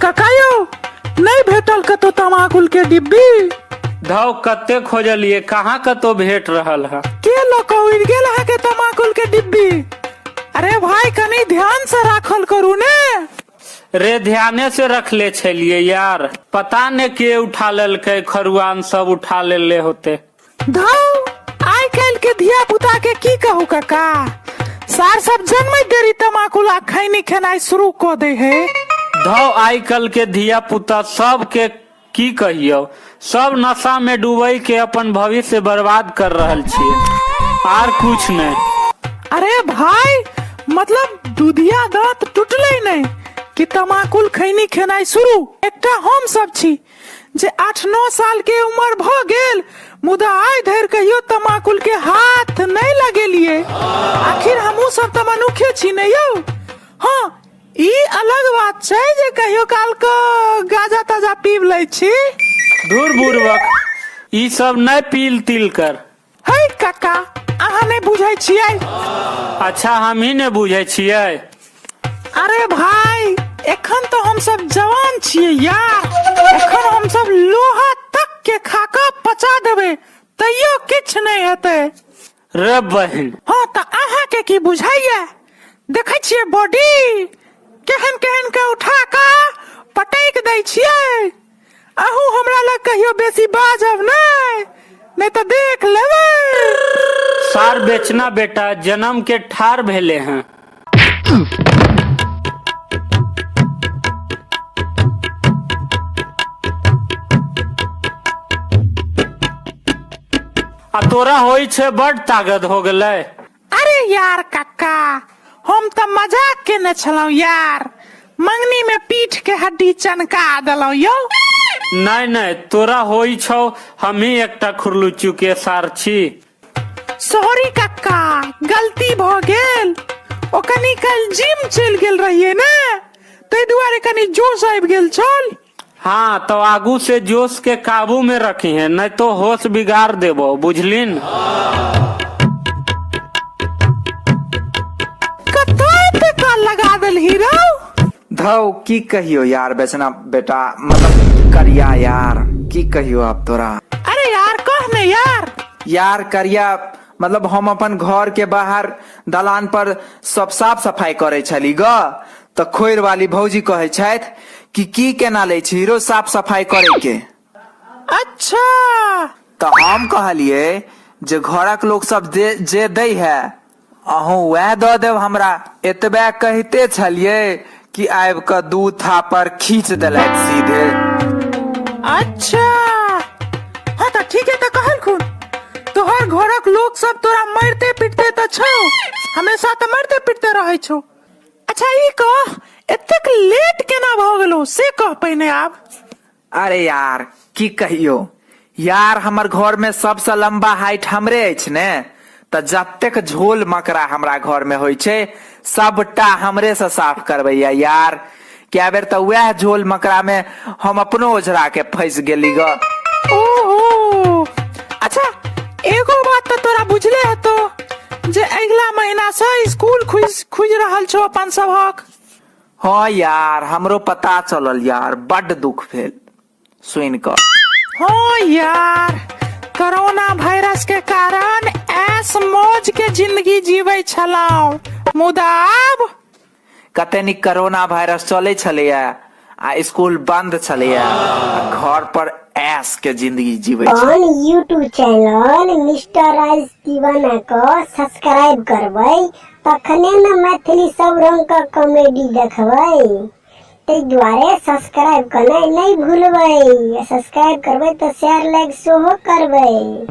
काका यौ? नहि भेटल कतौ तमाकुल के डिब्बी? धौ, कते खोजलिए, कहाँ कतौ भेट रहल है। के लऽ कऽ उड़ि गेल अहाँके तमाकुल के डिब्बी? अरे भाई, कनी ध्यान से राखल करू ने। रे, ध्याने से रखले छलिए यार, पता ने के उठा लेलकै, खरुआन सब उठा लेले होते। धौ, आइ काल्हि के धिया पुता के की कहू काका, सार सब जन्मै देरी तमाकुल आ खैनी खेनाइ शुरू कऽ दै है। धौ, आइ कल के धिया पुता सब के की कहियौ, सब नशा में डूबै के अपन भविष्य बर्बाद कर रहल छियै, आर कुछ नहीं। अरे भाई, मतलब दुधिया दांत टूटले नहीं कि तमाकुल खैनी खेनाइ शुरू। एकटा हम सब छी जे 8-9 साल के उम्र भ गेल, मुदा आइ धरि कहियो तमाकुल के हाथ नहीं लगेलिए। आखिर हमहूँ सब तऽ मनुखे छी ने यौ। हाँ, ई अलग बात छै जे कहियो काल के गाजा ताजा पीब लै छी। धूर बुड़बक, ई सब नहीं पील तिल कर। है काका, अहाँ नहीं बुझै छियै। अच्छा, हम ही नहीं बुझै छियै। अरे भाई, एखन तो हम सब जवान छियै यार, एखन हम सब लोहा तक के खा कऽ पचा देबै तैयो किछु नहीं हेतै। रे बहिन। हाँ तऽ अहाँ के की बुझाइया? देखै छियै बॉडी केहन केहन के उठा कऽ पटैक दै छियै। अहूँ हमरा लग कहियो बेसी बाजब नहि, नहि तऽ देख लेबै। सार बेचना बेटा जन्म के ठार भेले हैं। आ तोरा होइ छै बड ताकत हो गेलै। अरे यार कक्का, हम तऽ मजाक केने छलहुँ यार, मंगनी में पीठ के हड्डी चनका देलहुँ यौ। नहीं नहीं, तोरा होइ छौ, हम ही एकटा खुरलुच्चू के सार छी। सॉरी कक्का, गलती भ गेल। ओ कनी काल्हि जिम चलि गेल रहियै ने, ताहि दुआरे कनी जोश आबि गेल छल। हाँ तो आगू से जोश के काबू में रखी है, नहीं तो होश बिगाड़ देबो, बुझलिन? कतऽ पे लगा देलही रौ? धौ, की कहियो यार बेचना बेटा, मतलब करिया यार, की कहियो आप तोरा। अरे यार, कह ने यार। यार करिया, मतलब हम अपन घर के बाहर दलान पर सब साफ सफाई करे छली ग, तऽ खोर वाली भौजी कहै छथि कि की केना लै छी रो साफ सफाई करे के। अच्छा। तऽ हम कहलिए जे घरक लोक सब जे दै है अहूँ वएह दऽ देब हमरा। एतबे कहिते छलिए कि आबि कऽ 2 थापर खींच देलथि सीधे। अच्छा, हाँ तऽ ठीक है, तऽ कहलखुन तोहर घरक लोक सब तोरा मारिते पीटते तऽ छौ, हमेशा तऽ मारिते पीटते रहै छौ। अच्छा ई कह, एतेक लेट केना भऽ गेलौ से कह पहिने आब। अरे यार की कहियो यार, हमर घर में सबसे लंबा हाइट हमरे अछि ने, तऽ जतेक झोल मकरा हमरा घर में होइ छै सबटा हमरे से साफ करबैया यार। कए बेर तऽ वएह झोल मकरा में हम अपनो ओझरा के फंसि गेली ग। ओहो, अच्छा एगो बात तऽ तोरा बुझले हेतो जे अगिला महीना से स्कूल खुजि रहल छौ अपन सबहक। हाँ यार, हमरो पता चलल यार, बड्ड दुख भेल सुनि कऽ। हाँ यार, कोरोना वायरस के कारण ऐश मौज के जिंदगी जीवे छलहुँ, मुदा आब कते नीक कोरोना वायरस चलै छलैया आ स्कूल बंद छलैया, आ घर पर ऐश के जिंदगी जीवे छलै। अपन यूट्यूब चैनल मिस्टर राज दीवाना क सब्सक्राइब करबै तखने ने मैथिली सब रंग क कॉमेडी देखबै, ताहि दुआरे सब्सक्राइब करनाइ नहि भूलबै। सब्सक्राइब करबै तऽ शेयर लाइक सेहो करबै।